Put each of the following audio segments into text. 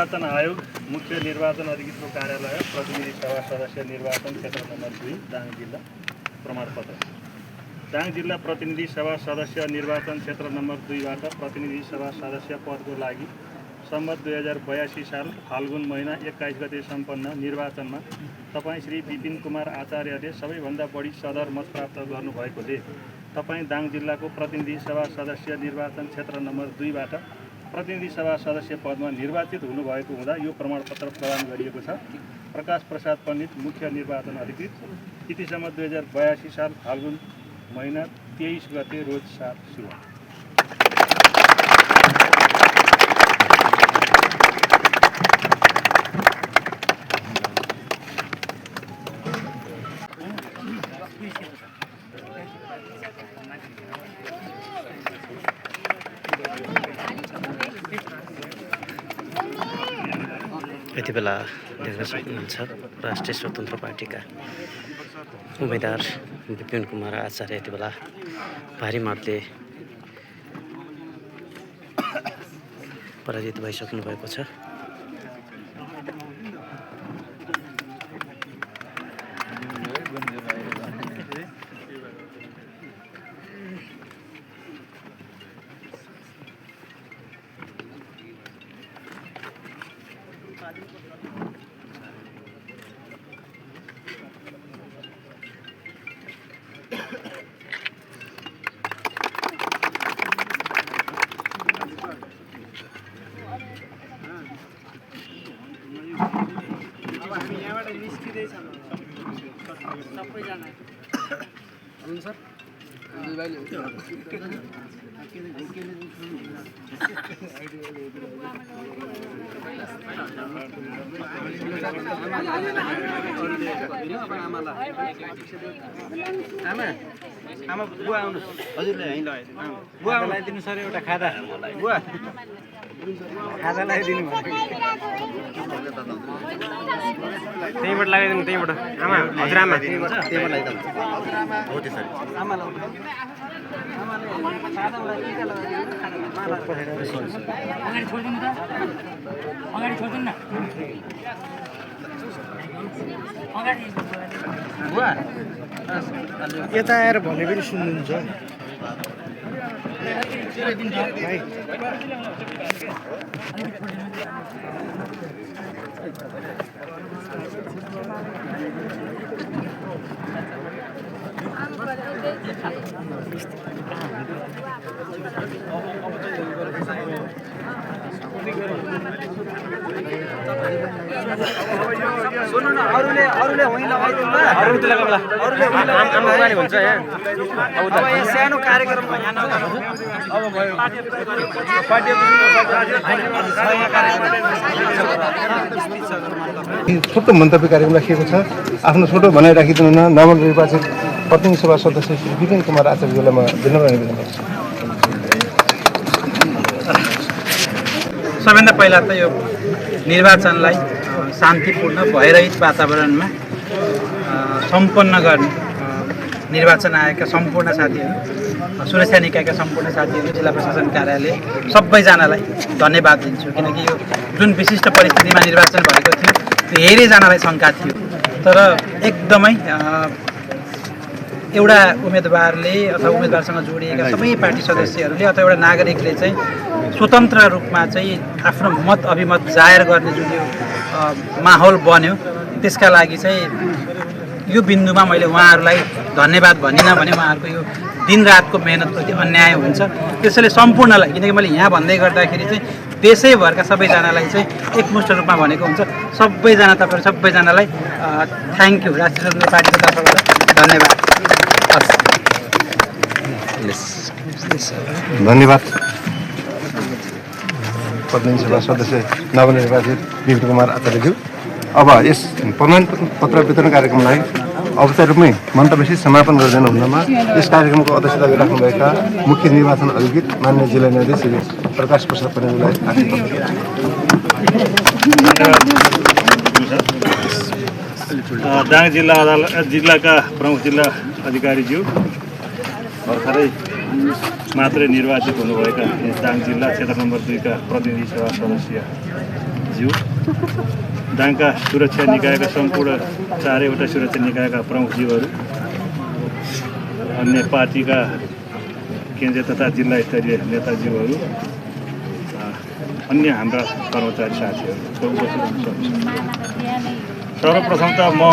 निर्वाचन आयोग मुख्य निर्वाचन अधिकृतको कार्यालय प्रतिनिधि सभा सदस्य निर्वाचन क्षेत्र नम्बर 2 दाङ जिल्ला प्रमाणपत्र। दाङ जिल्ला प्रतिनिधि सभा सदस्य निर्वाचन क्षेत्र नम्बर 2 बाट प्रतिनिधि सभा सदस्य पदको लागि सम्मत 2082 साल फाल्गुन महिना 21 गते सम्पन्न निर्वाचनमा तपाईँ श्री विपिन कुमार आचार्यले सबैभन्दा बढी सदर मत प्राप्त गर्नुभएकोले तपाईँ दाङ जिल्लाको प्रतिनिधि सभा सदस्य निर्वाचन क्षेत्र नम्बर 2 बाट प्रतिनिधि सभा सदस्य पदमा निर्वाचित हुनुभएको हुँदा यो प्रमाणपत्र प्रदान गरिएको छ। प्रकाश प्रसाद पण्डित, मुख्य निर्वाचन अधिकृत, तिथिसम्म 2082 साल फाल्गुन महिना 23 गते रोज 7 सुरुवात। यति बेला देख्न सक्नुहुन्छ राष्ट्रिय स्वतन्त्र पार्टीका उम्मेदवार विपिन कुमार आचार्य यति बेला भारी मतले पराजित भइसक्नु भएको छ। आमा बुवा आउनु हजुरले यहीँ लगाइदिनु बुवा लगाइदिनु सर एउटा खाजा बुवा खाजा लगाइदिनु त्यहीँबाट लगाइदिनु त्यहीँबाट आमा हजुरआमा त्यहीँबाट लगाइदिनु हो त्यसरी आमा लगाउनु आमाले खाजालाई टिका लगाइदिनु अगाडि छोडिदिनु त अगाडि छोडिदिनु न अगाडि बुवा यता आएर भने पनि सुन्नुहुन्छ सुन्नु न अरूले होइन लगाइदिनु ल अरूले लगाउला अरूले आम्माले भन्छ यहाँ अब यहाँ सानो कार्यक्रममा यहाँ अब भयो पार्टी छोटो मन्तव्य कार्यक्रम राखिएको छ। आफ्नो छोटो भनाइ राखिदिनु न। नवनिर्वाचित प्रतिनिधि सभा सदस्य श्री विपिन कुमार आचार्यलाई म विनम्र निवेदन गर्छु। सबैभन्दा पहिला त यो निर्वाचनलाई शान्तिपूर्ण भयरहित वातावरणमा सम्पन्न गर्ने निर्वाचन आयोगका सम्पूर्ण साथीहरू, सुरक्षा निकायका सम्पूर्ण साथीहरू, जिल्ला प्रशासन कार्यालय सबैजनालाई धन्यवाद दिन्छु। किनकि यो जुन विशिष्ट परिस्थितिमा निर्वाचन भएको थियो त्यो धेरैजनालाई शङ्का थियो, तर एकदमै एउटा उम्मेदवारले अथवा उम्मेदवारसँग जोडिएका सबै पार्टी सदस्यहरूले अथवा एउटा नागरिकले चाहिँ स्वतन्त्र रूपमा चाहिँ आफ्नो मत अभिमत जाहेर गर्ने जुन यो माहौल बन्यो, त्यसका लागि चाहिँ यो बिन्दुमा मैले उहाँहरूलाई धन्यवाद भनिनँ भने उहाँहरूको यो दिनरातको मेहनतप्रति अन्याय हुन्छ। त्यसैले सम्पूर्णलाई, किनकि मैले यहाँ भन्दै गर्दाखेरि चाहिँ देशैभरका सबैजनालाई चाहिँ एकमुष्ट रूपमा भनेको हुन्छ। सबैजना तपाईँहरू सबैजनालाई थ्याङ्क यू। राष्ट्रिय स्वतन्त्र पार्टीको तर्फबाट धन्यवाद। धन्यवाद। प्रतिनिधि सभा सदस्य नवनिर्वाचित विपिन कुमार आचार्यज्यू। अब यस प्रमाण पत्र वितरण कार्यक्रमलाई औपचारिक रूपमै मन्तव्यसहित समापन गरिदिनु हुनमा यस कार्यक्रमको अध्यक्षता गरिराख्नुभएका मुख्य निर्वाचन अधिकृत माननीय जिल्ला न्यायाधीश श्री प्रकाश प्रसाद पण्डितलाई दाङ जिल्लाका प्रमुख जिल्ला अधिकारीज्यू, भर्खरै मात्रै निर्वाचित हुनुभएका दाङ जिल्ला क्षेत्र नम्बर 2 का प्रतिनिधि सभा सदस्य ज्यू, दाङका सुरक्षा निकायका सम्पूर्ण 4वटा सुरक्षा निकायका प्रमुखज्यूहरू, अन्य पार्टीका केन्द्रीय तथा जिल्ला स्तरीय नेताज्यूहरू, अन्य हाम्रा कर्मचारी साथीहरू सर्वप्रथम त म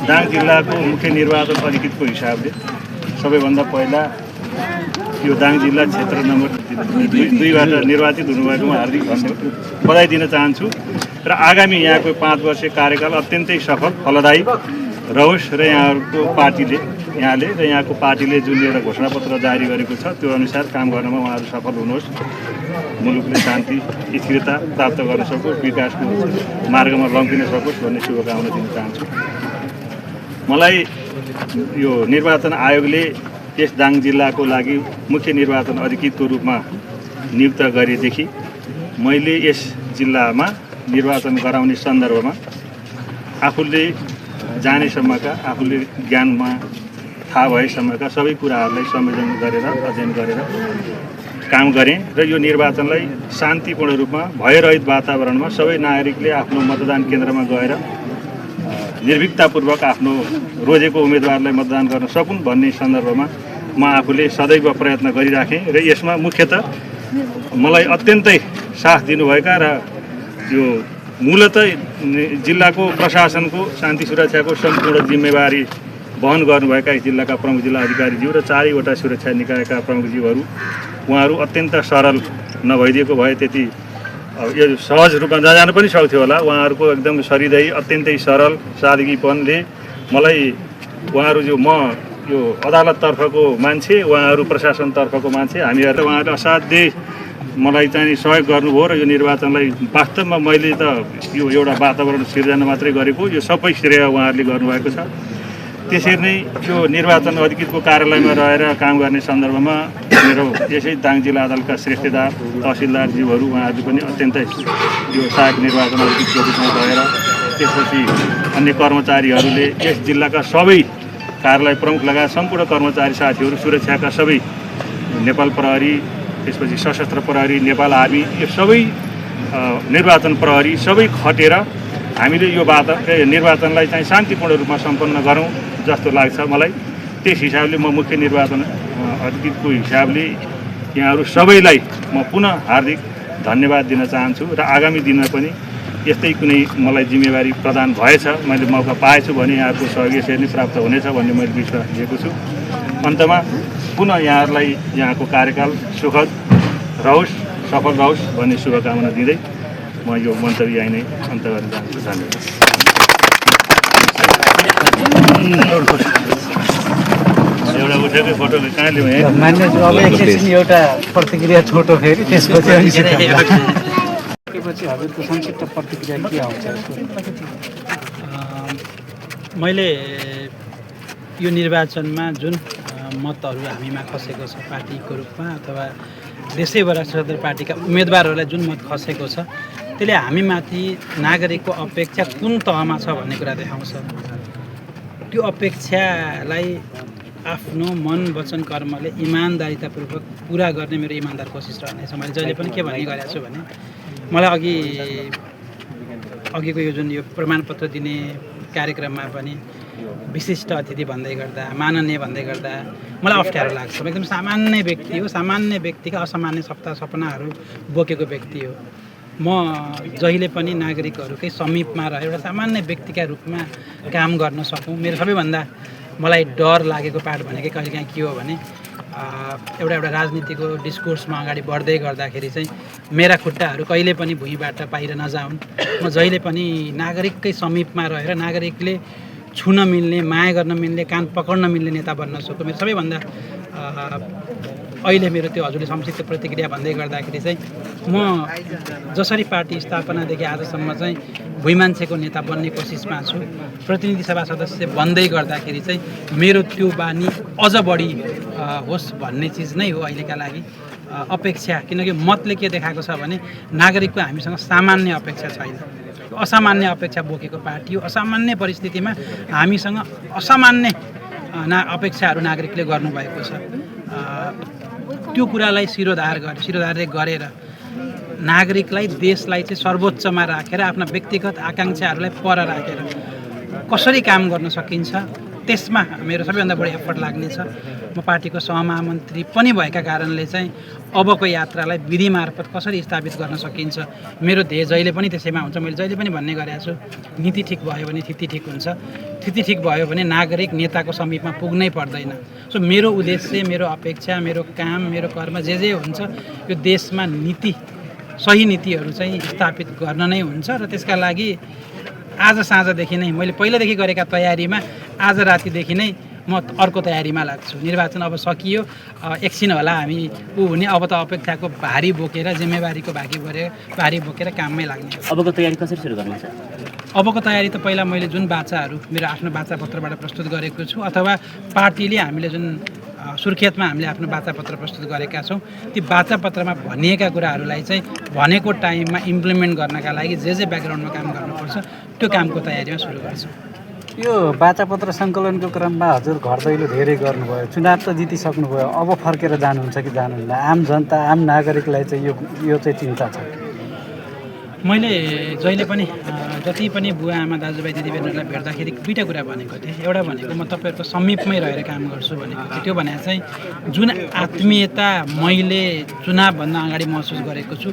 दाङ जिल्लाको मुख्य निर्वाचन अधिकृतको हिसाबले सबैभन्दा पहिला यो दाङ जिल्ला क्षेत्र नम्बर 2बाट निर्वाचित हुनुभएकोमा हार्दिक बधाई दिन चाहन्छु र आगामी यहाँको 5 वर्षीय कार्यकाल अत्यन्तै सफल फलदायी रहोस् र यहाँले र यहाँको पार्टीले जुन एउटा घोषणापत्र जारी गरेको छ त्यो अनुसार काम गर्नमा उहाँहरू सफल हुनुहोस्, मुलुकले शान्ति स्थिरता प्राप्त गर्न सकोस्, विकासको मार्गमा लम्किन सकोस् भन्ने शुभकामना दिन चाहन्छु। मलाई यो निर्वाचन आयोगले यस दाङ जिल्लाको लागि मुख्य निर्वाचन अधिकृतको रूपमा नियुक्त गरेदेखि मैले यस जिल्लामा निर्वाचन गराउने सन्दर्भमा आफूले जानेसम्मका, आफूले ज्ञानमा थाहा भएसम्मका सबै कुराहरूलाई संयोजन गरेर अध्ययन गरेर काम गरेँ र यो निर्वाचनलाई शान्तिपूर्ण रूपमा भयरहित वातावरणमा सबै नागरिकले आफ्नो मतदान केन्द्रमा गएर निर्भीकतापूर्वक आफ्नो रोजेको उम्मेदवारलाई मतदान गर्न सकुन् भन्ने सन्दर्भमा म आफूले सदैव प्रयत्न गरिराखेँ र यसमा मुख्यतः मलाई अत्यन्तै साथ दिनुभएका र यो मूलतः जिल्लाको प्रशासनको शान्ति सुरक्षाको सम्पूर्ण जिम्मेवारी वहन गर्नुभएका यस जिल्लाका प्रमुख जिल्ला अधिकारीज्यू र 4वटा सुरक्षा निकायका प्रमुखज्यूहरू, उहाँहरू अत्यन्त सरल नभइदिएको भए त्यति यो सहज रूपमा नजानु पनि सक्थ्यो होला। उहाँहरूको एकदम सरिदय अत्यन्तै सरल सादगीपनले मलाई उहाँहरू म यो अदालततर्फको मान्छे, उहाँहरू प्रशासनतर्फको मान्छे, हामीहरू उहाँहरूले असाध्यै मलाई चाहिँ सहयोग गर्नुभयो र यो निर्वाचनलाई वास्तवमा मैले त यो एउटा वातावरण सिर्जना मात्रै गरेको, यो सबै श्रेय उहाँहरूले गर्नुभएको छ। त्यसरी नै यो निर्वाचन अधिकृतको कार्यालयमा रहेर काम गर्ने सन्दर्भमा मेरो यसै दाङ जिल्ला अदालतका श्रेष्ठदार तहसिलदारज्यूहरू उहाँहरू पनि अत्यन्तै यो सहायक निर्वाचन अधिकृतको रूपमा गएर त्यसपछि अन्य कर्मचारीहरूले यस जिल्लाका सबै कार्यालय प्रमुख लगायत सम्पूर्ण कर्मचारी साथीहरू, सुरक्षाका सबै नेपाल प्रहरी, त्यसपछि सशस्त्र प्रहरी, नेपाल आर्मी, यो सबै निर्वाचन प्रहरी सबै खटेर हामीले यो निर्वाचनलाई चाहिँ शान्तिपूर्ण रूपमा सम्पन्न गरौँ जस्तो लाग्छ मलाई। त्यस हिसाबले म मुख्य निर्वाचन अधिकृतको हिसाबले यहाँहरू सबैलाई म पुनः हार्दिक धन्यवाद दिन चाहन्छु र आगामी दिनमा पनि यस्तै कुनै मलाई जिम्मेवारी प्रदान भएछ, मैले मौका पाएछु भने यहाँहरूको सहयोग यसरी नै प्राप्त हुनेछ भन्ने मैले विश्वास लिएको छु। अन्तमा पुनः यहाँहरूलाई यहाँको कार्यकाल सुखद रहोस्, सफल रहोस् भन्ने शुभकामना दिँदै म यो मन्तव्य यहीँ नै अन्त गर्न चाहन्छु। धन्यवाद। एउटा उठेकै फोटो कहाँ लिउँ है? मान्यज्यू, अब एकैछिन एउटा प्रतिक्रिया छोटो फेरि त्यसपछि हजुरको संक्षिप्त प्रतिक्रिया के आउँछ? मैले यो निर्वाचनमा जुन मतहरू हामीमा खसेको छ पार्टीको रूपमा अथवा देशैभर सदर पार्टीका उम्मेदवारहरूलाई जुन मत खसेको छ त्यसले हामीमाथि नागरिकको अपेक्षा कुन तहमा छ भन्ने कुरा देखाउँछ। त्यो अपेक्षालाई आफ्नो मन वचन कर्मले इमान्दारितापूर्वक पुरा गर्ने मेरो इमान्दार कोसिस रहनेछ। मैले जहिले पनि के भन्ने गरेको छु भने मलाई अघिको यो जुन यो प्रमाणपत्र दिने कार्यक्रममा पनि विशिष्ट अतिथि भन्दै गर्दा, माननीय भन्दै गर्दा मलाई अप्ठ्यारो लाग्छ। म एकदम सामान्य व्यक्ति हो, सामान्य व्यक्तिका असामान्य सपनाहरू बोकेको व्यक्ति हो। म जहिले पनि नागरिकहरूकै समीपमा रहेर एउटा सामान्य व्यक्तिका रूपमा काम गर्न सकौँ। मेरो सबैभन्दा मलाई डर लागेको पार्ट भनेकै कहिलेकाहीँ के हो भने एउटा राजनीतिको डिस्कोर्समा अगाडि बढ्दै गर्दाखेरि चाहिँ मेरा खुट्टाहरू कहिले पनि भुइँबाट बाहिर नजाउन्। म जहिले पनि नागरिककै समीपमा रहेर नागरिकले छुन मिल्ने, माया गर्न मिल्ने, कान पक्र्न मिल्ने नेता बन्न सकौँ। मेरो सबैभन्दा अहिले मेरो त्यो हजुरले संक्षिप्त प्रतिक्रिया भन्दै गर्दाखेरि चाहिँ म जसरी पार्टी स्थापनादेखि आजसम्म चाहिँ भुइँ मान्छेको नेता बन्ने कोसिसमा छु, प्रतिनिधि सभा सदस्य बन्दै गर्दाखेरि चाहिँ मेरो त्यो बानी अझ बढी होस् भन्ने चिज नै हो अहिलेका लागि अपेक्षा। किनकि मतले के देखाएको छ भने नागरिकको हामीसँग सामान्य अपेक्षा छैन, असामान्य अपेक्षा बोकेको पार्टी हो। असामान्य परिस्थितिमा हामीसँग असामान्य अपेक्षाहरू नागरिकले गर्नुभएको छ। त्यो कुरालाई शिरोधार्य गरेर नागरिकलाई देशलाई चाहिँ सर्वोच्चमा राखेर आफ्ना व्यक्तिगत आकाङ्क्षाहरूलाई पर राखेर कसरी काम गर्न सकिन्छ त्यसमा मेरो सबैभन्दा बढी एफर्ट लाग्नेछ। म पार्टीको सहमहामन्त्री पनि भएका कारणले चाहिँ अबको यात्रालाई विधि मार्फत कसरी स्थापित गर्न सकिन्छ मेरो ध्येय जहिले पनि त्यसैमा हुन्छ। मैले जहिले पनि भन्ने गरेको छु, नीति ठिक भयो भने थिति ठिक हुन्छ, थिति ठिक भयो भने नागरिक नेताको समीपमा पुग्नै पर्दैन। सो मेरो उद्देश्य, मेरो अपेक्षा, मेरो काम, मेरो कर्म जे हुन्छ यो देशमा नीति, सही नीतिहरू चाहिँ स्थापित गर्न नै हुन्छ। र त्यसका लागि आज साँझदेखि नै मैले पहिलादेखि गरेका तयारीमा आज रातिदेखि नै म अर्को तयारीमा लाग्छु। निर्वाचन अब सकियो, एकछिन होला हामी हुने, अब त अपेक्षाको भारी बोकेर, जिम्मेवारीको भारी बोकेर काममै लाग्ने। अबको तयारी कसरी सुरु गर्नुहुन्छ? अबको तयारी त पहिला मैले जुन बाचाहरू मेरो आफ्नो बाचापत्रबाट प्रस्तुत गरेको छु अथवा पार्टीले हामीले जुन सुर्खेतमा हामीले आफ्नो बाचापत्र प्रस्तुत गरेका छौँ, ती बाचापत्रमा भनिएका कुराहरूलाई चाहिँ भनेको टाइममा इम्प्लिमेन्ट गर्नका लागि जे ब्याकग्राउन्डमा काम गर्नुपर्छ त्यो कामको तयारीमा सुरु गर्छौँ। यो बाचापत्र सङ्कलनको क्रममा हजुर घर दैलो धेरै गर्नुभयो, चुनाव त जितिसक्नुभयो, अब फर्केर जानुहुन्छ कि जानुहुन्न? आम जनता, आम नागरिकलाई चाहिँ यो चाहिँ चिन्ता छ। मैले जहिले पनि जति पनि बुवा आमा दाजुभाइ दिदीबहिनीहरूलाई भेट्दाखेरि दुईवटा कुरा भनेको थिएँ। एउटा भनेको म तपाईँहरूको समीपमै रहेर काम गर्छु भनेको थिएँ। त्यो भने चाहिँ जुन आत्मीयता मैले चुनावभन्दा अगाडि महसुस गरेको छु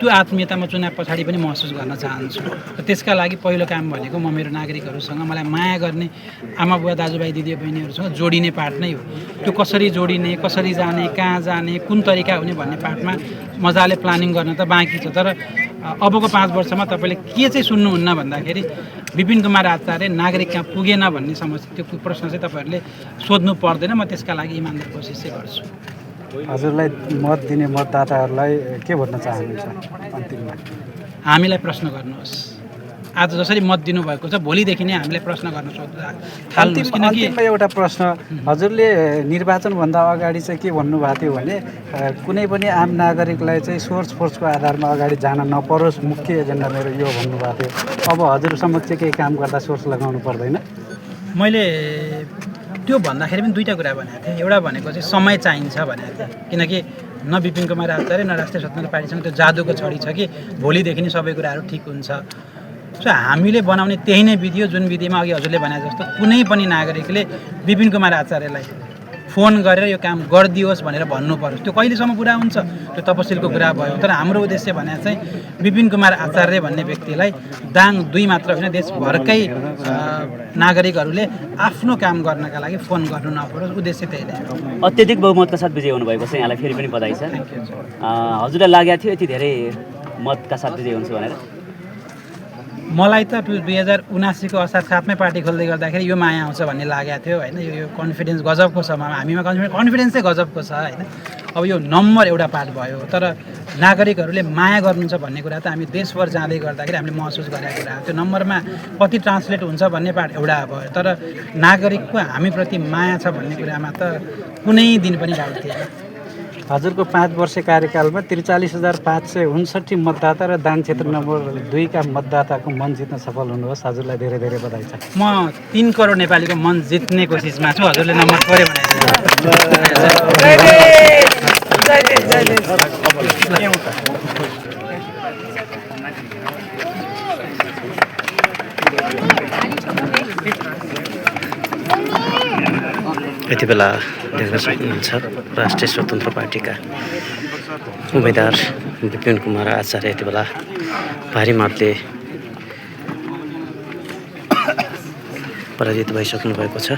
त्यो आत्मीयता म चुनाव पछाडि पनि महसुस गर्न चाहन्छु। र त्यसका लागि पहिलो काम भनेको म मेरो नागरिकहरूसँग, मलाई माया गर्ने आमा बुवा दाजुभाइ दिदीबहिनीहरूसँग जोडिने पाठ नै हो। त्यो कसरी जोडिने, कसरी जाने, कहाँ जाने, कुन तरिका हुने भन्ने पाठमा मजाले प्लानिङ गर्न त बाँकी छ। तर अबको 5 वर्षमा तपाईँले के चाहिँ सुन्नुहुन्न भन्दाखेरि विपिन कुमार आचार्य नागरिक कहाँ पुगेन भन्ने समस्या, त्यो प्रश्न चाहिँ तपाईँहरूले सोध्नु पर्दैन। म त्यसका लागि इमान्दार कोसिस चाहिँ गर्छु। हजुरलाई मत दिने मतदाताहरूलाई के भन्न चाहनुहुन्छ अन्तिममा? हामीलाई प्रश्न गर्नुहोस्। आज जसरी मत दिनुभएको छ भोलिदेखि नै हामीलाई प्रश्न गर्न थाल्नुहोस्। किनकि अन्तिममा एउटा प्रश्न, हजुरले निर्वाचनभन्दा अगाडि चाहिँ के भन्नुभएको थियो भने कुनै पनि आम नागरिकलाई चाहिँ सोर्स फोर्सको आधारमा अगाडि जान नपरोस्, मुख्य एजेन्डा मेरो यो भन्नुभएको थियो। अब हजुर समक्ष केही काम गर्दा सोर्स लगाउनु पर्दैन? मैले त्यो भन्दाखेरि पनि दुईवटा कुरा भनेको थिएँ। एउटा भनेको चाहिँ समय चाहिन्छ भनेको थिएँ, किनकि न विपिन कुमार आचार्य न राष्ट्रिय स्वतन्त्र पार्टीसँग त्यो जादुको छडी छ कि भोलिदेखि नै सबै कुराहरू ठिक हुन्छ। सो हामीले बनाउने त्यही नै विधि हो जुन विधिमा अघि हजुरले भने जस्तो कुनै पनि नागरिकले विपिन कुमार आचार्यलाई फोन गरेर यो काम गरिदियोस् भनेर भन्नु पर्यो। त्यो कहिलेसम्म पुरा हुन्छ? त्यो तपसिलको कुरा भयो। तर हाम्रो उद्देश्य भने चाहिँ विपिन कुमार आचार्य भन्ने व्यक्तिलाई दाङ 2 मात्र होइन देशभरकै नागरिकहरूले आफ्नो काम गर्नका लागि फोन गर्नु नपरोस्, उद्देश्य त्यही नै हो। अत्यधिक बहुमतका साथ विजय हुनुभएको छ, यहाँलाई फेरि पनि बधाई छ। हजुरलाई लागेको थियो यति धेरै मतका साथ विजय हुन्छ भनेर? मलाई त 2079को असार 7मै पार्टी खोल्दै गर्दाखेरि यो माया आउँछ भन्ने लागेको थियो होइन। यो कन्फिडेन्स गजबको छ, हामीमा कन्फिडेन्स चाहिँ गजबको छ होइन। अब यो नम्बर एउटा पार्ट भयो, तर नागरिकहरूले माया गर्नुहुन्छ भन्ने कुरा त हामी देशभर जाँदै गर्दाखेरि हामीले महसुस गरेको कुरा हो। त्यो नम्बरमा कति ट्रान्सलेट हुन्छ भन्ने पार्ट एउटा भयो, तर नागरिकको हामीप्रति माया छ भन्ने कुरामा त कुनै दिन पनि डाउट थिएन। हजुरको 5 वर्ष कार्यकालमा 43,559 मतदाता र दाङ क्षेत्र नम्बर 2 का मतदाताको मन जित्न सफल हुनुहोस्। हजुरलाई धेरै धेरै बधाई छ। म 3 करोड नेपालीको मन जित्ने कोसिसमा छु। हजुरले नम्बर पऱ्यो भने यति बेला देख्न सक्नुहुन्छ राष्ट्रिय स्वतन्त्र पार्टीका उम्मेदवार विपिन कुमार आचार्य यति बेला भारी मतले पराजित भइसक्नु भएको छ।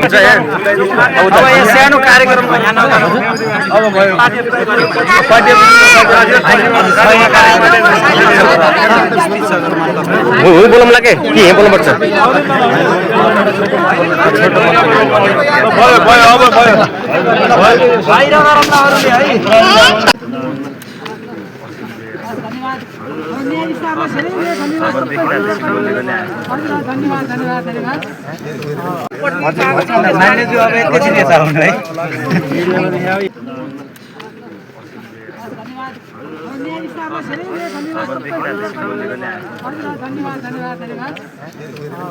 हुन्छ यहाँ अब यहाँ सानो कार्यक्रममा यहाँ बोलाउँला के यहाँ बोल्नुपर्छ बाहिर गरौँला अरूले है मान्यज्यू अब एकैछिन यता आउनु है धन्यवाद